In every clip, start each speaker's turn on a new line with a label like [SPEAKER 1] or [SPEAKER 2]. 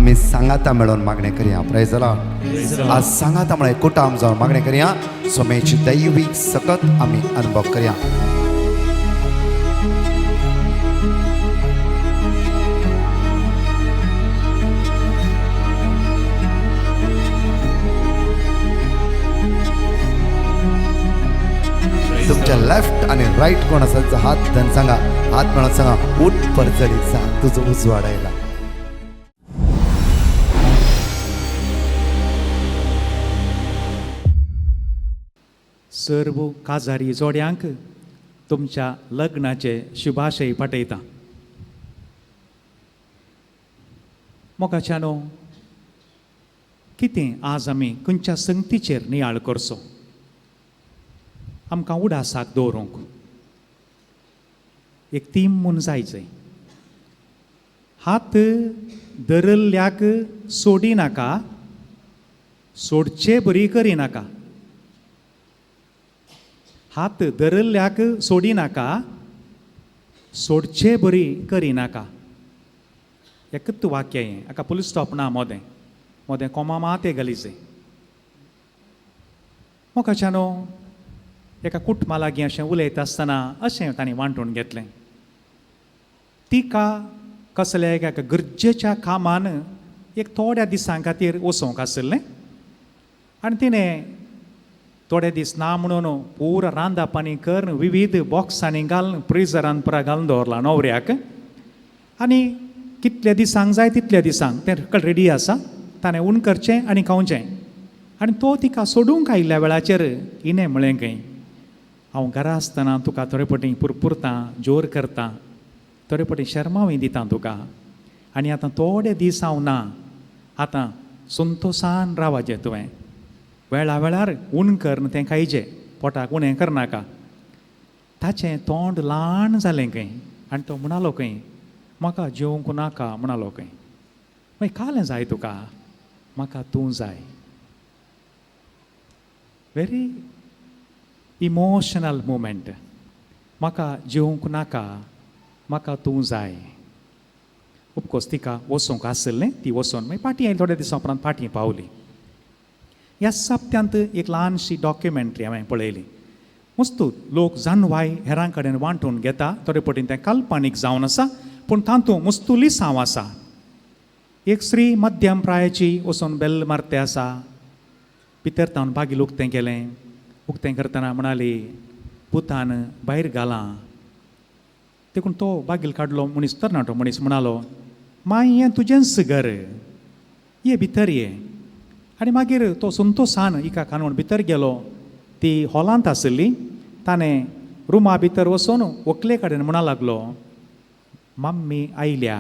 [SPEAKER 1] आमी सांगाता मेळोवन मागणें करया. Praise the Lord. आज सांगाता म्हळ्यार कुटाम जावन मागणें करया. सोम्याची दैवीक सकत आमी अनुभव करया. तुमच्या लेफ्ट आणि राईट कोण आसा तांचो हात धरून सांगा, हात मेळोवन सांगा, उठ परजळीत जा, तुजो उजवाड आयला.
[SPEAKER 2] सर्व काजारी जोड्यांक तुमच्या लग्नाचे शुभाशय पाठयता. मोगाच्यानो, कितें आज आमी खंयच्या संगतीचेर नियाळ करचो आमकां उडासाक दवरूंक एक तीम म्हूण जाय जंय हात धरल्ल्याक सोडी नाका, सोडचे बरी करी नाका. हात धरल्ल्याक सोडी नाका, सोडचे बरी करी नाका. एकूच वाक्य हें, हाका पुलीस स्टॉप ना, मोदें मोदें कोमा मात गलीजे. मोगाच्यानो, एका कुटुंबा लागीं अशें उलयता आसतना अशें तांणी वांटून घेतलें. तिका कसल्या एका गरजेच्या कामान एक थोड्या दिसां खातीर वचोंक आशिल्लें आनी तिणें थोडे दीस ना म्हणून पुरा रांदा पाणी करून विविध बॉक्सांनी घालून फ्रिजरान पुरा घालून दवरला न्हवऱ्याक. आनी कितल्या दिसांक जाय तितल्या दिसांक तें रेडी आसा, ताणें ऊन करचें आनी खावचें. आनी तो तिका सोडूंक आयिल्ल्या वेळाचेर हिणें म्हळें खंय, हांव घरा आसतना तुका थोडे पटी पुरपुरतां, जोर करतां, थोडे पटी शर्मावूय दितां तुका, आनी आतां थोडे दीस हांव ना, आतां संतोसान रावाचें तुवें, वेळा वेळार ऊन कर तें खायचें, पोटाक उणें करनाका. ताचें तोंड ल्हान जालें खंय आनी तो म्हणालो खंय, म्हाका जेवंक नाका म्हणालो खंय. मागीर कालें जाय तुका? म्हाका तूं जाय. Very emotional moment. म्हाका जेवंक नाका, म्हाका तूं जाय. ऑफकोर्स तिका वचूंक आशिल्लें, ती वचून मागीर फाटीं आयली, थोड्या दिसां उपरांत फाटीं पावली. ह्या सप्त्यांत एक ल्हानशी डॉक्युमेंट्री हांवें पळयली. वस्तू लोक जानवाय हेरां कडेन वांटून घेता, थोडे पटीन तें काल्पनीक जावन आसा, पूण तातूंत मुस्तू लिसांव आसा. एक स्त्री मध्यम प्रायाची वचून बेल मारते आसा, भितर तावन बागील उक्तें केलें. उक्तें करतना म्हणाली, पुतान भायर घालां. देखून तो बागील काडलो मनीस, तरणाटो मनीस म्हणालो, माय हें तुजेंच घर, ये भितर ये. आनी मागीर तो संतोसान हिका कानून भितर गेलो. ती हॉलांत आशिल्ली. ताणें रुमा भितर वचून व्हंकले कडेन म्हणा लागलो, मम्मी आयल्या.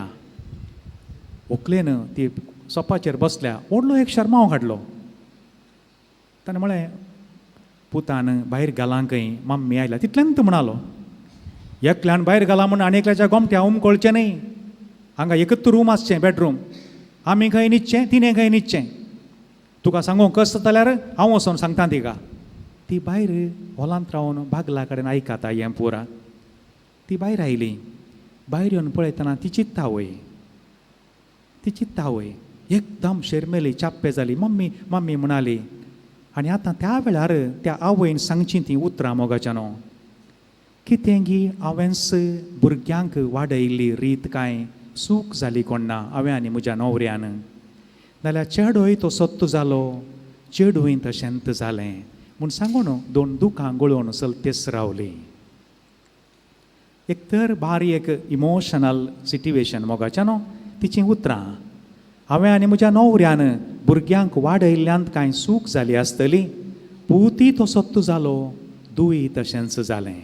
[SPEAKER 2] व्हंकलेन ती सोपाचेर बसल्या, व्हडलो एक शर्मांव काडलो. ताणें म्हळें, पुतान भायर घालां खंय, मम्मी आयल्या. तितल्यान तो म्हणालो, एकल्यान भायर घाला म्हूण आनी एकल्याच्या गोमट्या उमकळचें न्हय, हांगा एकूच रूम आसचें, बेडरूम, आमी खंय न्हिदचें, तिणें खंय न्हिदचें, तुका सांगूंक कस जाल्यार हांव वचोन सांगता तिका. ती भायर हॉलांत रावन बागला कडेन आयकता हें पुरा. ती भायर आयली. भायर येवन पळयतना ती चित्ता वय, ती चित्ता वय, एकदम शेरमेली, चाप्पे जाली. मम्मी मम्मी म्हणाली. आनी आतां त्या वेळार त्या आवयन सांगची तीं उतरां, मोगाच्यानो, कितें गी हांवेंच भुरग्यांक वाडयल्ली रीत कांय चूक जाली कोण ना हांवें आनी म्हज्या न्हवऱ्यान, नाल्यार चेडोय तो सत्त जालो, चेडूय तशेंच जालें म्हूण सांगून दोन दुकां गळोवन चलतेच रावली. एक तर भारी एक इमोशनल सिट्युएशन मोगाच्यानो. तिचीं उतरां, हांवें आनी म्हज्या न्हवऱ्यान भुरग्यांक वाडयल्ल्यान कांय चूक जाली आसतली, पूती तो सत्त जालो, दुय तशेंच जालें.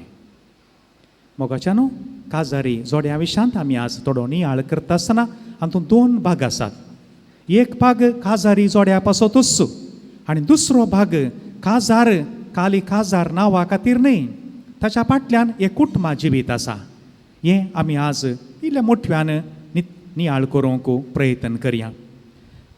[SPEAKER 2] मोगाच्यानो, काजारी जोड्या विशांत आमी आज थोडो नियाळ करता आसतना हातूंत दोन भाग आसात. एक भाग काजारी जोड्या पासतूच आनी दुसरो भाग काजार काली काजार नांवा खातीर न्हय, ताच्या फाटल्यान एक कुटुंबा जिवीत आसा. हें आमी आज इल्ल्या मोठ्यान नियाळ करूंक प्रयत्न करया.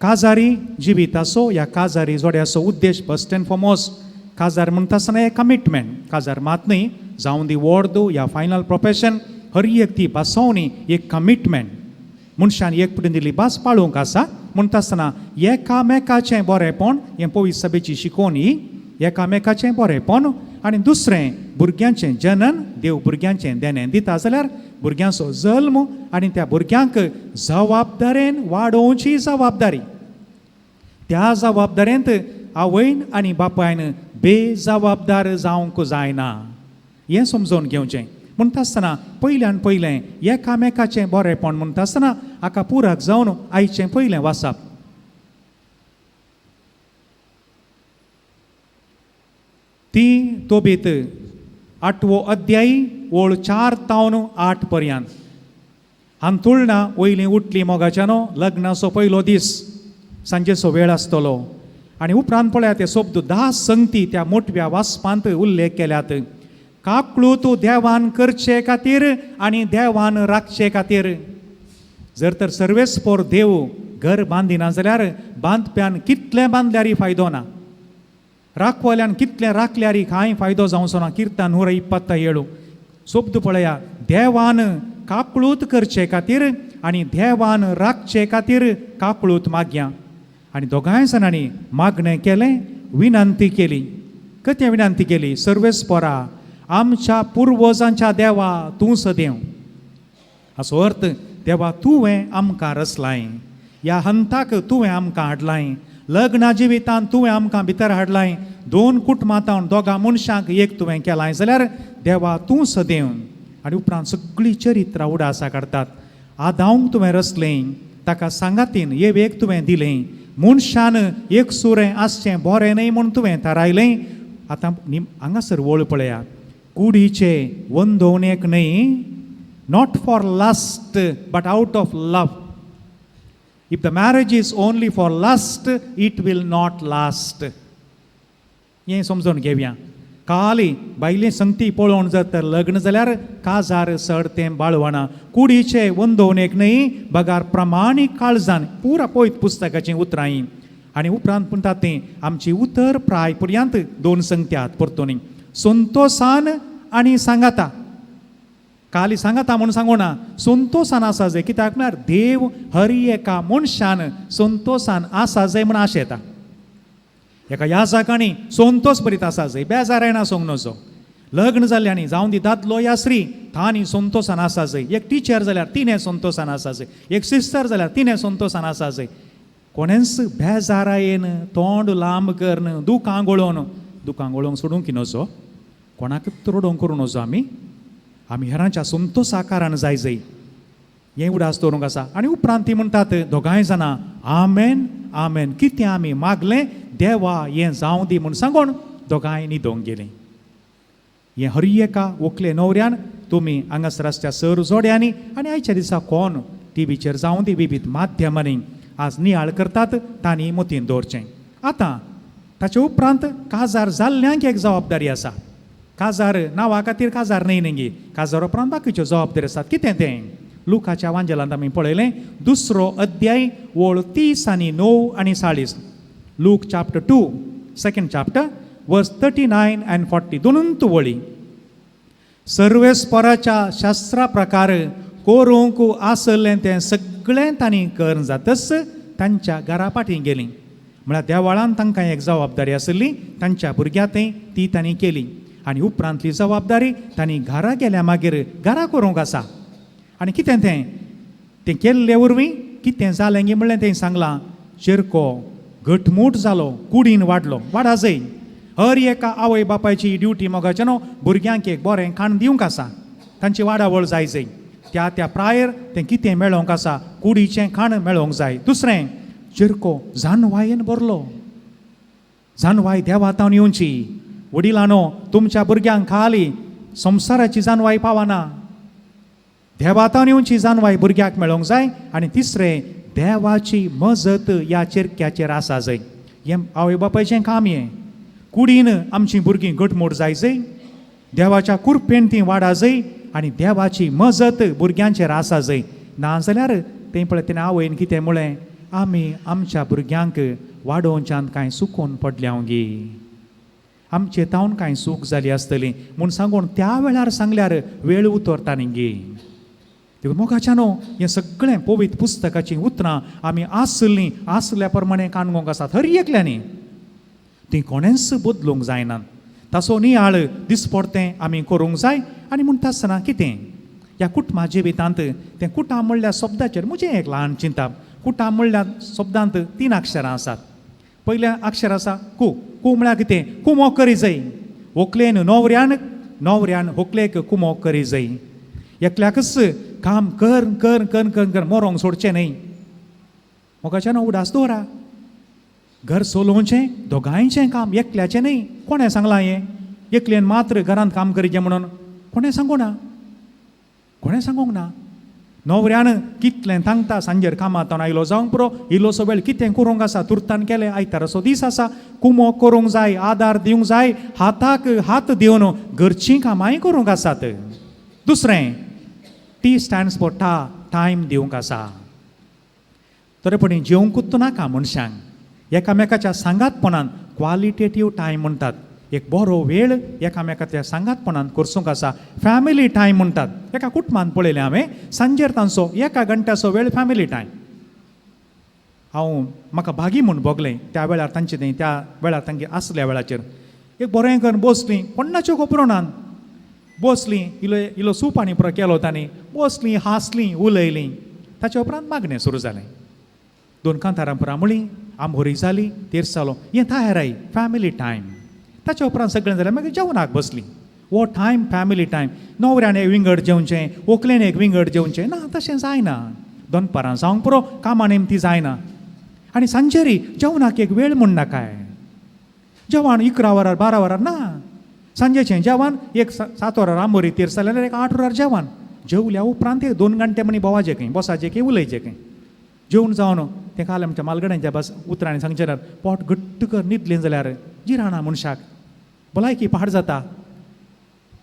[SPEAKER 2] काजारी जिविताचो ह्या काजारी जोड्याचो उद्देश फर्स्ट एंड फॉरमोस्ट काजार म्हणटा आसतना एक कमिटमेंट, काजार मात न्हय, जावं दी वॉर्द या फायनल प्रोफेशन, हर एक ती बसोवणी एक कमिटमेंट. मनशान एक पुटीन दिल्ली भास पाळूंक आसा. म्हणटा आसतना एकामेकाचें बरेंपण हें पवित्र सभेची शिकोवणी ही, एकामेकाचें बरेंपण. आनी दुसरें भुरग्यांचें जनन, देव भुरग्यांचें देणें दिता जाल्यार भुरग्यांचो जल्म आनी त्या भुरग्यांक जबाबदारेन वाडोवची जबाबदारी, त्या जबाबदारेंत आवयन आनी बापायन बेजबाबदार जावंक जायना हें समजून घेवचें. म्हणटा आसतना पयल्यान पयलें एकामेकाचें बरेंपण म्हणटा आसतना हाका पुरक जावन आयचें पयलें वाचप. ती तोबीत 8वो अध्याय ओळ 4 तावन 8 पर्यंत. हांतुळणा वयली उठली मोगाच्यानो, लग्नाचो पयलो दीस, सांजेचो वेळ आसतलो. आनी उपरांत पळया ते शब्द 10 संगती त्या मोटव्या वाचपांत उल्लेख केल्यात. काकळू तूं देवान करचे खातीर आनी देवान राखचे खातीर. जर तर सर्वेस्पोर देव घर बांदिना जाल्यार बांदप्यान कितलें बांदल्यारय फायदो ना, राखवाल्यान कितलें राखल्यारय कांय फायदो जावचो ना. किर्तन 127 शब्द पळया, देवान काकळूत करचे खातीर आनी देवान राखचे खातीर काकळूत मागया. आनी दोगांय जाणांनी मागणें केलें, विनंती केली. कथें विनंती केली? सर्वेस्पोरा आमच्या पुर्वजांच्या देवा तूं सदेव. हाचो अर्थ देवा तुवें आमकां रचलाय, ह्या हंताक तुवें आमकां हाडलाय, लग्ना जिवितान तुवें आमकां भितर हाडलाय, 2 कुटुंबां दोगां मनशांक एक तुवें केलाय जाल्यार देवा तूं सदेव. आनी उपरांत सगळीं चरित्रां उडासां काडटात. आदावंक तुवें रचलें, ताका सांगातीन एक तुवें दिलें, मनशान एक सुरें आसचें बरें न्हय म्हूण तुवें थारायलें. आतां हांगासर वळ पळया, कुडीचे वंदोवणेक न्हय, not for lust but out of love. If the marriage is only for lust it will not last. हें समजून घेवया. काली बायले संगती पळोवन जर तर लग्न जाल्यार काजार सड तें बाळवणा, कुडीचे वंदोवणेक न्हय बगार प्रमाणीक काळजान. पुरा पळयत पुस्तकाचीं उतरां हीं. आनी उपरांत म्हणटा तें आमची उतर प्राय पर्यंत 2 संगत्यात परतून संतोसान आनी सांगाता. काली सांगाता म्हूण सांगूना, संतोसान आसा जाय. कित्याक म्हळ्यार देव हर एका मनशान संतोसान आसा जाय म्हूण आशेता. एका ह्या जाकांनी संतोस बरीत आसा जाय, बेजार येना सोंग नजो. लग्न जाल्ल्यांनी जावन दी दादलो या स्त्री तांणी संतोसान आसा जाय. एक टिचर जाल्यार तिणें संतोसान आसा जाय, एक सिस्टर जाल्यार तिणें संतोसान आसा जाय. कोणेंच बेजारायेन तोंड लांब करून दुकां गळोवन, दुकां गळोवंक सोडूंक नजो, कोणाकच रडोवंक करूं नजो. आमी आमी हेरांच्या संतोसा कारण जाय जाय हें उडास दवरूंक आसा. आनी उपरांत ती म्हणटात दोगांय जाणां आमेन आमेन. कितें आमी मागलें देवा हें जावं दी म्हूण सांगून दोगांय न्हिदोंक गेलीं. हें हर एका व्हंकले न्हवऱ्यान तुमी हांगासर आसच्या सर जोड्यांनी आनी आयच्या दिसा कोण टिवीचेर जावं दी विविध माध्यमांनी आज नियाळ करतात तांणी मतीन दवरचें. आतां ताचे उपरांत काजार जाल्ल्यांक एक जबाबदारी आसा. काजार नांवा खातीर काजार न्हय न्ही, काजार उपरांत बाकीच्यो जबाबदारी आसात. कितें तें? लुकाच्या वांजेलांत आमी पळयलें 2 अध्याय ओळ 30 आनी 9 आनी 40. Luke chapter 2 second chapter verse 39 and 40 दोनूच वळी. सर्वेस्पराच्या शास्त्रा प्रकार करूंक आसलें तें सगळें तांणी करून जातच तांच्या घरा फाटीं गेलीं. म्हळ्यार देवळान तांकां एक जबाबदारी आसली, तांच्या भुरग्यां थंय ती तांणी केली. आनी उपरांतली जबाबदारी तांणी घरा गेल्या मागीर घरा करूंक आसा. आनी कितें तें तें केल्ले वरवीं कितें जालें गी म्हणलें तें सांगलां. चेरको घटमूट जालो, कुडीन वाडलो, वाडा जय. हर एका आवय बापायची ड्युटी मोगाचे न्हू भुरग्यांक एक बरें खाण दिवंक आसा, तांची वाडावळ जाय जय. त्या त्या प्रायर तें कितें मेळोवंक आसा, कुडीचें खाण मेळोवंक जाय. दुसरें चेरको जानवायेन भरलो, जानवाय देवातावन येवची. वडिलांनो तुमच्या भुरग्यांक खाली संवसाराची जानवाय पावना, देवातावन येवची जानवाय भुरग्याक मेळोवंक जाय. आनी तिसरें देवाची मजत ह्या चेरक्याचेर आसा जाय. हें आवय बापायचें काम. हें कुडीन आमचीं भुरगीं घटमूट जाय जाय, देवाच्या कुरपेन तीं वाडा जाय आनी देवाची मजत भुरग्यांचेर आसा जाय. नाजाल्यार तें पळय तेणें आवयन कितें म्हळें, आमी आमच्या भुरग्यांक वाडोवच्यान कांय सुकोवन पडल्या गी, आमचे तावन कांय चूक जाली आसतली म्हूण सांगून त्या वेळार सांगल्यार वेळ उतरता न्ही गी. देखून मोगाच्यानो, हें सगळें पवित्र पुस्तकाचीं उतरां आमी आसलीं आसल्या प्रमाणें काणगोंक आसात हर एकल्यांनी, तीं कोणेंच बदलूंक जायना. ताचो नियाळ दिसपडतें आमी करूंक जाय. आनी म्हणटा आसतना कितें ह्या कुटुंबा जिवितांत तें कुटां म्हणल्या शब्दाचेर म्हजें एक ल्हान चिंताप. कुटां म्हणल्या शब्दांत 3 अक्षरां आसात. पयलें अक्षर आसा कु. कु म्हळ्यार कितें? कुमो करी जाय. व्हंकलेन न्हवऱ्यान, न्हवऱ्यान व्हंकलेक कुमो करी जाय. एकल्याकच काम कर कर कर कर कर मरोंक सोडचें न्हय. मोगाच्यान उडास दवरा, घर चलोवचें दोगांयचें काम, एकल्याचें न्हय. कोणें सांगलां हें? एकल्यान मात्र घरांत काम करीचें म्हणून कोणें सांगूंक ना, कोणें सांगूंक ना. न्हवऱ्यान कितलें थांगता सांजेर कामांत आयलो जावंक पुरो, इल्लोसो वेळ कितें करूंक आसा, तुर्तान केलें, आयताराचो दीस आसा, कुमो करूंक जाय, आदार दिवंक जाय, हाताक हात दिवन घरचीं कामांय करूंक आसात. दुसरें, टी स्टँड्स फॉर टा, टायम दिवंक आसा. तरेपणी जेवंकूच नाका मनशांक, एकामेकाच्या सांगातपणान क्वालिटेटीव टायम म्हणटात, एक बरो वेळ एकामेकाच्या सांगातपणान करसूंक आसा. फॅमिली टायम म्हणटात. एका कुटुंबान पळयलें हांवें, सांजेर तांचो 1 घंट्याचो वेळ फॅमिली टायम. हांव म्हाका भागी म्हूण भोगलें त्या वेळार तांचे तें, त्या वेळार तांगे आसल्या वेळाचेर एक बरें करून बसलीं, कोण्णाच्यो खबरो नात, बसलीं, इलो इलो सूप आनी पुरो केलो तांणी, बसलीं, हांसलीं, उलयलीं. ताचे उपरांत मागणें सुरू जालें. 2 कांतारां पुरा म्हळीं, आंबोरी जाली, तेरसालो, हें तयाराय फॅमिली टायम. ताच्या उपरांत सगळें जालें, मागीर जेवणाक बसलीं. हो टायम फॅमिली टायम. न्हवऱ्यान एक विंगड जेवचें, व्हंकलेन एक विंगड जेवचें ना, तशें जायना. दनपारां जावंक पुरो, कामां निमती जायना. आनी सांजेरी जेवणाक एक वेळ म्हूण नाकाय, जेवण 11 वरार 12 वरार ना, सांजेचें जेवण एक 7 वरार आंबोरी तेर जाल्यार एक 8 वरार जेवण. जेवल्या उपरांत एक 2 घंटे म्हणी भोवाचें खंय, बसाचें खंय, उलयचें खंय. जेवण जावन तें काल आमच्या मालगड्यांच्या बस उतरांनी सांगचें जाल्यार पोट घट्ट कर न्हिदलें जाल्यार जिराणा मनशाक भलायकी पाड जाता,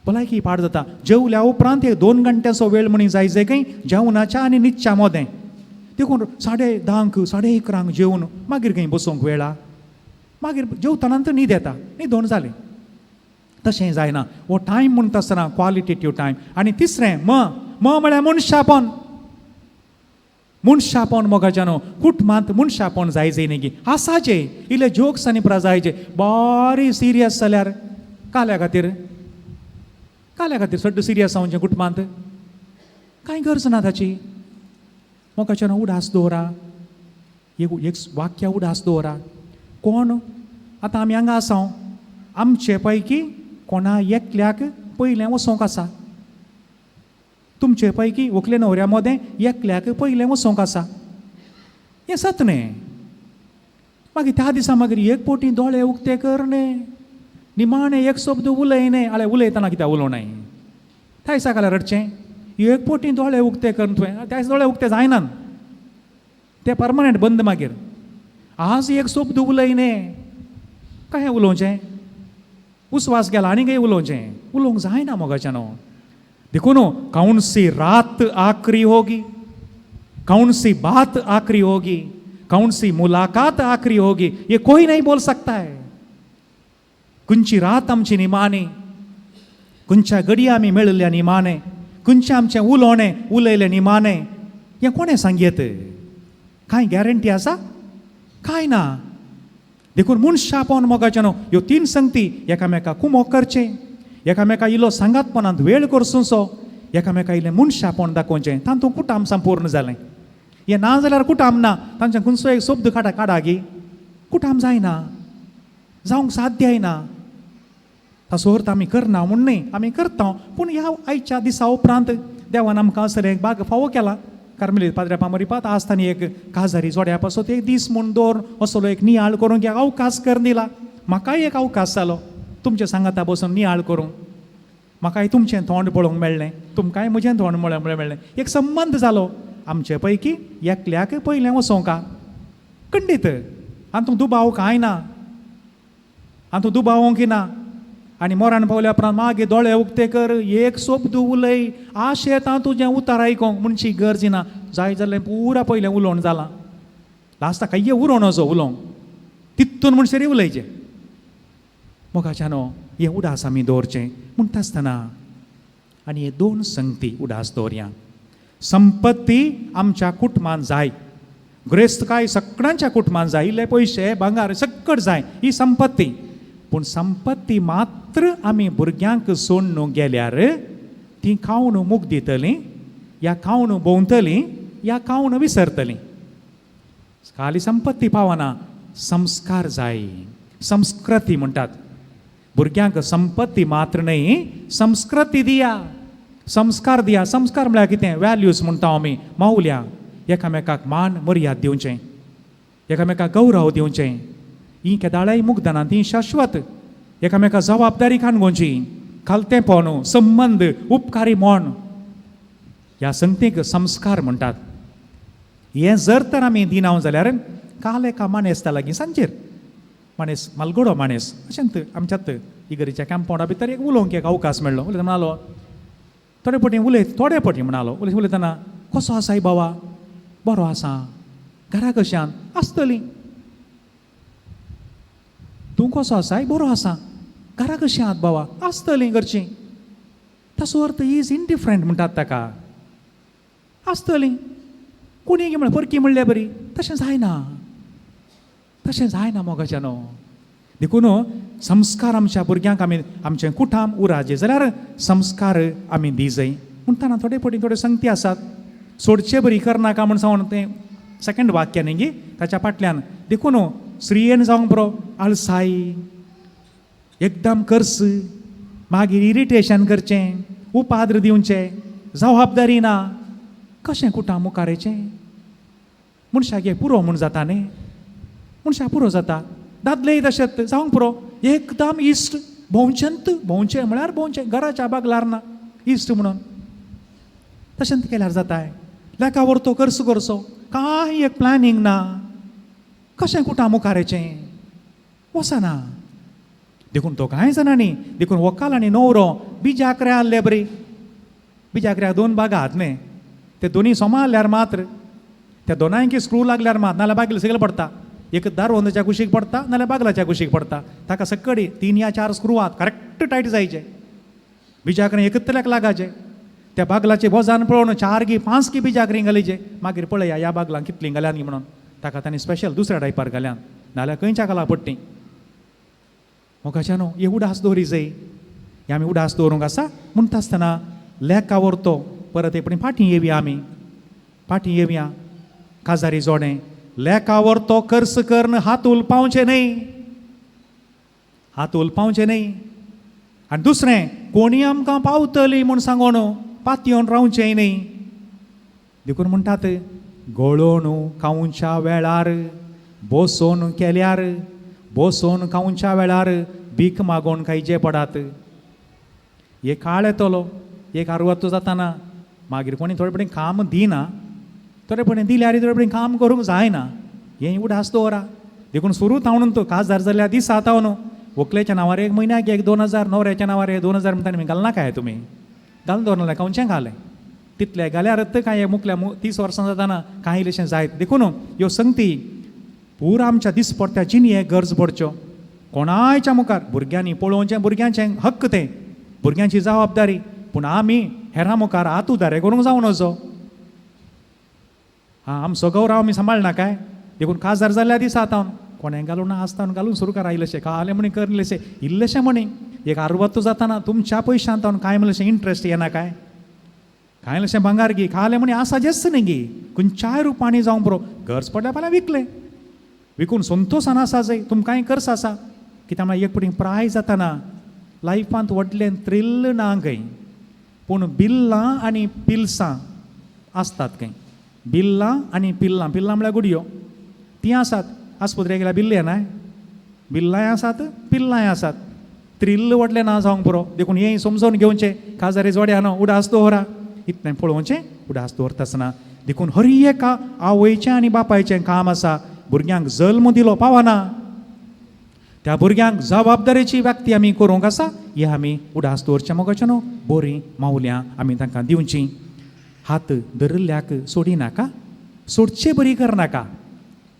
[SPEAKER 2] भलायकी पाड जाता. जेवल्या उपरांत एक 2 घंट्याचो वेळ म्हणी जाय जाय खंय जेवणाच्या आनी न्हिदच्या मोदें. देखून 10:30 11:30 जेवन मागीर खंय बसूंक वेळा, मागीर जेवतना तर न्हीद येता, न्हिदोन जालें. तशें जायना. हो टायम म्हणटा आसतना क्वालिटेटीव टायम. आनी तिसरें म, म म्हळ्यार मनशापण. मनशापण मोगाच्यानो, कुटुंबांत मनशापण जाय जाय न्ही, आसाचें इल्ले जोक्स आनी पुरा जायचे. बारी सिरियस जाल्यार काल्या खातीर, काल्या खातीर सड्ड सिरियस जावचें कुटुंबांत कांय गरज ना ताची. मोगाच्यानो उडास दवरा, एक एक वाक्य उडास दवरा. कोण आतां आमी हांगा आसा, आमचे पैकी कोणा एकल्याक पयलें वचोंक आसा, तुमचे पैकी व्हंकले न्हवऱ्या मोदें एकल्याक पयलें वचोंक आसा, हें सत न्ही. मागीर त्या दिसा मागीर एक पोटी दोळे उक्ते कर न्ही, निमाणें एक शब्द उलय न्ही. आळे उलयतना कित्याक उलोवं त्या दिसा काल्यार रडचें, एक पोटी दोळे उक्ते कर तुवें, त्या दिसा दोळे उक्ते जायनात, ते परमनंट बंद. मागीर आज एक शब्द उलय न्ही, कशें उलोवचें? उस्वास गेला आनी खंय उलोवचें? उलोवंक जायना मोगाच्यानो. देखून कौन सी रात आखरी होगी, कौन सी बात आखरी होगी, कौन सी मुलाकात आखरी होगी, ये कोई नहीं बोल सकता है. खंयची रात आमची निमाणी, खंयच्या घडये आमी मेळिल्ल्या निमाणें, खंयचें आमचें उलोवणें उलयलें निमाणें, हें कोणें सांगयेत? कांय गॅरंटी आसा? कांय ना. देखून मनशापण मोगाच्यानो ह्यो 3 संगती एकामेका कुमोक करचें, एकामेका इल्लो सांगातपणांत वेळ करसो, एकामेका इल्लें मनशापण दाखोवचें, तातूंत कुटाम संपूर्ण जालें. हें ना जाल्यार कुटाम ना, तांच्या खंयचो एक शब्द काडा काडा गी कुटाम जायना, जावंक साध्य ना. ताचो अर्थ आमी करना म्हूण न्हय, आमी करता, पूण ह्या आयच्या दिसा उपरांत देवान आमकां असलें एक भाग फावो केला. कार्मेलीत पाद्र्या पामोरीपात आज तांणी एक काजारी जोड्या पासत एक दीस म्हूण दवर असलो एक नियाळ करूंक एक अवकाश करून दिला. म्हाकाय एक अवकाश जालो तुमचे सांगाता बसून नियाळ करूंक, म्हाकाय तुमचें तोंड पळोवंक मेळ्ळें, तुमकांय म्हजें तोंड मेळ्ळें, एक संबंद जालो आमचे पैकी एकल्याक पयलें वचोंका खंडीत. हातूंत दुबाव कांय ना, हातूंत दुबावंक ना. आनी मोरान पावल्या उपरांत मागीर दोळे उक्ते कर, एक शब्द उलय, आश येता तुजें उतार आयकोंक म्हणची गरज ना. जाय जाल्यार पुरा पयलें उलोवण जालां, लास्टाक कांय उरोवण असो उलोवंक तितून म्हणसर उलयचें. मोगाच्यानो हें उडास आमी दवरचें म्हणटा आसतना आनी हे 2 संगती उडास दवरया. संपत्ती आमच्या कुटुंबान जाय, ग्रेस्तकाय सगळ्यांच्या कुटुंबान जाय, इल्ले पयशे भांगार सगळं जाय, ही संपत्ती. पूण संपत्ती मात्र आमी भुरग्यांक सोडून गेल्यार ती खावन मुख दितलीं, या खावन भोंवतलीं, या खावन विसरतलीं. खाली संपत्ती पावना, संस्कार जाय. संस्कृती म्हणटात. भुरग्यांक संपत्ती मात्र न्हय, संस्कृती दिया, संस्कार दिया. संस्कार म्हळ्यार कितें? वॅल्यूज म्हणटा आमी, मौल्यां. एकामेकाक मान मर्याद दिवचें, एकामेकाक गौरव दिवचें. ही केदाळाय मुगदना, ती शाश्वत. एकामेका जबाबदारी खाणगोवची, खालतेंपण, संबंद, उपकारी म्हण, ह्या संगतीक संस्कार म्हणटात. हें जर तर आमी दिना जाल्यार काल एका मानेस्ता लागीं सांजेर, मानेस मालगोडो मानेस अशेंच आमच्यात इगरीच्या कॅम्पावंडा भितर एक उलोवंक एक अवकाश मेळ्ळो. उलयता म्हणालो, थोडे पटी उलयत, थोडे पटी म्हणालो, उलयत उलयतना, कसो आसाय बाबा? बरो आसा. घरा कश्यान आसतली? तूं कसो आसाय? बरो आसा. घरा कशी आहात बाबा? आसतली घरची. ताचो अर्थ is indifferent म्हणटात ताका. आसतली कोणी म्हळ्यार परकी म्हणल्या बरी. तशें जायना, तशें जायना मोगाच्या न्हू. देखून संस्कार आमच्या भुरग्यांक आमी आमचें कुटाम उराजे जाल्यार संस्कार आमी दी जाय. म्हणटाना थोडे पटी थोड्यो संगती आसात सोडचे बरी करनाका म्हूण सांगून तें सेकंड वाक्य न्ही गी ताच्या फाटल्यान. देखून स्त्रियेन जावंक बरो आळसाय, एकदम कर्स, मागीर इरिटेशन करचें, उपाद्र दिवचें, जबाबदारी ना, कशें कुटां मुखार येचें? मनशाक एक पुरो म्हूण जाता न्ही, मनशाक पुरो जाता. दादलेय तशेंच जावंक पुरो, एकदम इश्ट भोंवचेंत, भोंवचें म्हळ्यार भोंवचें, घराच्या बागलार ना इश्ट म्हणून. तशेंच केल्यार जाताय. लेखा व्हरतो खर्च करचो, कांय एक प्लॅनिंग ना, कशें कुटां मुखार येचें? वचना. देखून तो कांय जाणांनी देखून व्हंकल आनी न्हवरो बिजाकरे आहले बरी. बिजाकऱ्याक दोन भागां आहात न्ही, ते दोनी सोमा आहल्यार मात्र, त्या दोनांयकी स्क्रू लागल्यार मात, नाल्यार बागले सगळे पडटा. एक दारवंदाच्या कुशीक पडटा, नाल्यार बागलाच्या कुशीक पडटा. ताका सकडी 3 या 4 स्क्रू आहात, करेक्ट टायट जायचे. बिजाकरे एकतल्याक लागाचे. त्या बागलाचे वजन पळोवन 4 गी 5 गी बिजाकरी घालीचे. मागीर पळया ह्या बागलां कितलीं घाल्यान गी म्हणून ताका तांणी स्पेशल दुसऱ्या टायपार घाल्यान, नाल्यार खंयच्या घाला पडटी. मोगाच्या न्हू, हे उडास दवरी जाय, हे आमी उडास दवरूंक आसा. म्हणटा आसतना लेखा व्हरतो परत एकपणी फाटीं येवया, आमी फाटीं येवया. काजारी जोडें लेखा व्हरतो खर्च करून हात उलपावचें न्हय, हात उलपावचें न्हय. आनी दुसरें कोणी आमकां पावतली म्हूण सांगोन पातयेवन रावचें न्हय. देखून म्हणटात गळोवन खावच्या वेळार बसोवन केल्यार, बसोवन खावच्या वेळार भीक मागोवन खायचे पडात. एक काळ येतलो, एक आरवत्तो जाताना मागीर कोणी थोडे पडे काम दिना, थोडे पडे दिल्यार थोडे पडे काम करूंक जायना. हें उडास दवरा. देखून सुरू तावन तो काजार जाल्ल्या दिसा तावन व्हंकलेच्या नांवार 1 म्हयन्याक 1 2,000, न्हवऱ्याच्या नांवार 2,000 म्हणटा आमी घालना काय तुमी घालून दवरना, खंयचें घालें तितलें घाल्यार कांय मुखल्या 30 वर्सां जाताना कांय इल्लेशें जायत. देखून ह्यो संगती पुरा आमच्या दिसपडट्या जिणेक गरज पडच्यो. कोणायच्या मुखार भुरग्यांनी पळोवचें, भुरग्यांचें हक्क तें, भुरग्यांची जबाबदारी. पूण आमी हेरां मुखार हात उदारे करूंक जावं नजो. आं, आमचो गौरव आमी सांबाळना काय? देखून काजार जाल्ल्या दिसा आतां कोणें घालूं ना आसता घालून सुरू करा इल्लेशें खालें म्हणी कर इल्लेशें इल्लेशें म्हणी एक आरवत्तो जाताना तुमच्या पयशांत तावन कांय म्हणलेशें इंट्रस्ट येना काय, कांय इल्लेशें भांगार गी खालें म्हणी आसा जेच न्ही गी खंयच्याय रुपांनी जावं बरो गरज पडल्यार फाल्यां विकलें, विकून संतोशान आसा जाय तुमकांय खर्च आसा. कित्याक म्हळ्यार एक पटी प्राय जाताना लायफांत व्हडलें थ्रिल्ल ना खंय, पूण बिल्लां आनी पिल्सां आसतात खंय. बिल्लां आनी पिल्लां, पिल्लां म्हळ्यार गुडयो, तीं आसात. आस्पत्रेक गेल्यार बिल्ले येना, बिल्लांय आसात पिल्लांय आसात. थ्रिल्ल व्हडलें ना जावंक पुरो. देखून हें समजून घेवचें, काजारी जोड्या न्हू उडास दवरा, इतलें पळोवचें उडास दवरता आसतना. देखून हर एका आवयचें आनी बापायचें काम आसा भुरग्यांक जल्म दिलो पावना त्या भुरग्यांक जबाबदारेची व्यक्ती आमी करूंक आसा. हे आमी उडास दवरचें मोगाचें न्हू, बरीं मावल्यां आमी तांकां दिवचीं. हात धरिल्ल्याक सोडी नाका, सोडचे बरी करनाका.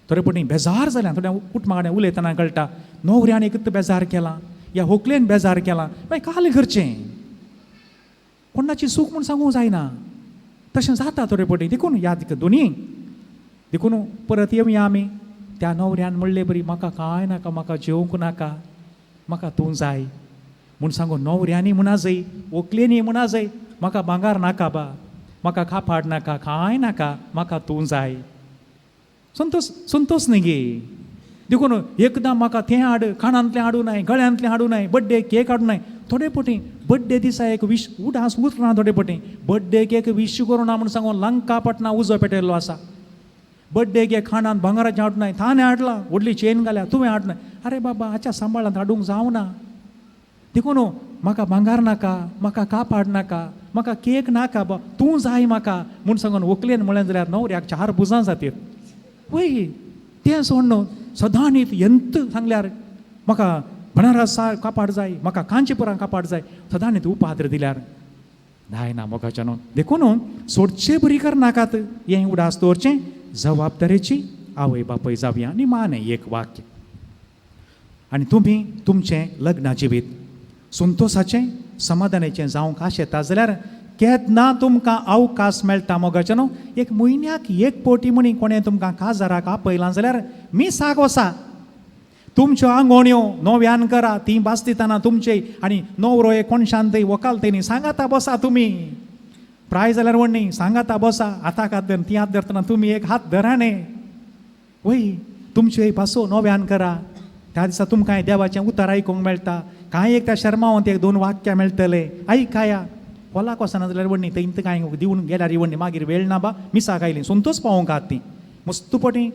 [SPEAKER 2] थोडे पटी बेजार जाल्या थोड्या कुटुंबा कडेन उलयतना कळटा न्हवऱ्यान एक बेजार केला या होकलेन बेजार केला, मागीर काल करचें कोणाची सूख म्हूण सांगूंक जायना. तशें जाता थोडे पटी. देखून याद दोनी देखून परत येवया आमी त्या न्हवऱ्यान म्हणले बरी म्हाका कांय नाका, म्हाका जेवंक नाका, म्हाका तूं जाय म्हूण सांगू. न्हवऱ्यांनी म्हणा जाय, व्हंकलेनी म्हणा जाय, म्हाका भांगार नाका बा, म्हाका कापाड नाका, कांय नाका, म्हाका तूं जाय. संतोष संतोष न्ही गे. देखून एकदां म्हाका तें हाड, कानांतलें हाडूं नाय, गळ्यांतलें हाडूं नाय, बड्डे केक हाडूं नाय. थोडे पटी बड्डे दिसा एक विश उडास उरना, थोडे पटी बड्डे केक विश करूं ना म्हूण सांगून लंका पटना उजो पेटयल्लो आसा. बड्डे केक खाणान भांगराचें हाडूं नाय, ताणें हाडलां, व्हडली चेन घाल्या, तुवें हाडूं नाय. आरे बाबा, हाच्या सांबाळांत हाडूंक जावना. देखून म्हाका भांगार नाका, म्हाका कापाड नाका, म्हाका केक नाका बा, तूं जाय म्हाका म्हूण सांगून व्हंकलेन म्हळें जाल्यार न्हवऱ्याक चार भुजां जातीत. वय तें सोडून सदांच एंत सांगल्यार म्हाका बनारस कापाड जाय, म्हाका कांचीपुरां कापाड जाय, सदांच उपाद्र दिल्यार जायना मोगाच्यान. देखून सोडचे बरी करनाकात, हें उडास दवरचें जबाबदारेची आवय बापूय जावया. आनी माने एक वाक्य, आनी तुमी तुमचें लग्न जिवीत संतोसाचें समाधानाचें जावंक आशेता जाल्यार केन्ना तुमकां अवकाश मेळटा मोगाचें न्हू, एक म्हयन्याक एक पोटी म्हणी कोणें तुमकां काजाराक आपयलां जाल्यार मिसाक वसा, तुमच्यो आंगोण्यो नव्यान करा, ती भास दितना तुमचे आनी नवरो एक कोणशान थंय वकाल तेणी सांगाता बसा, तुमी प्राय जाल्यार व्हडनी सांगाता बसा, हाताक हात धर, ती हात धरतना तुमी एक हात धरा न्ही. वय तुमच्यो भासो नव्यान करा, त्या दिसा तुमकां देवाचें उतर आयकूंक मेळटा. कांय एक त्या शर्मावंत एक दोन वाक्यां मेळटले आयकाया. कोलाक वचना जाल्यार व्हडनी थंय कांय दिवन गेल्यार व्हडनी मागीर वेळ ना बा, मिसाक आयली संतोष पावोवंक आहात ती मस्तपटी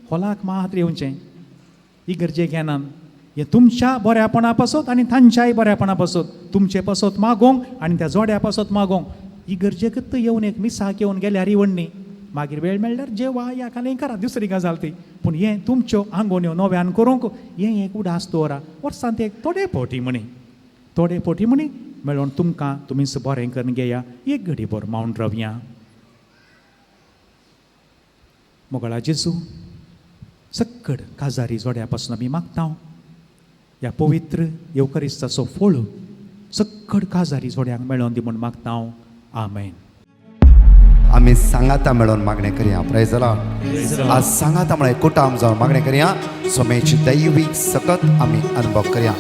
[SPEAKER 2] खोलाक मात्र येवचें इगर्जे घेनान. हें तुमच्या बऱ्यापणा पासत आनी तांच्याय बऱ्यापणा पासत, तुमचे पासत मागोवंक आनी त्या जोड्या पासत मागोवंक. इगर्जेकच येवन एक मिसाक येवन गेल्यार व्हडनी मागीर वेळ मेळ्ळ्यार जेवा या कालें करा, दुसरी गजाल ती. पूण हें तुमच्यो आंगोण्यो नव्यान करूंक हें एक उडास दवरा. वर्सांत एक थोडे पोटी म्हणी, थोडे पोटी म्हणी मेळोन तुमकां तुमीच बरें करून घेया. एक घडी भर मावन रावया. मोगळा जेजू, सक्कड काजारी जोड्या पासून आमी मागता ह्या पवित्र येवकरिस्ताचो फळ सक्कड काजारी जोड्यांक मेळोन दी म्हूण मागता. आमेन.
[SPEAKER 1] आमी सांगाता मेळोन मागणें करया. Praise the lord. आज सांगाता म्हळ्यार कुटाम जावन मागणें करया. सोमेची दैवीक सकत आमी अनुभव करया.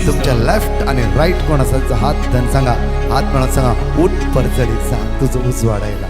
[SPEAKER 1] तुमच्या लेफ्ट आणि राईट कोण आसा हात धन सांगा, हात मेळोन सांगा, उठ परजळीत जा, तुजो उजवाड आयला.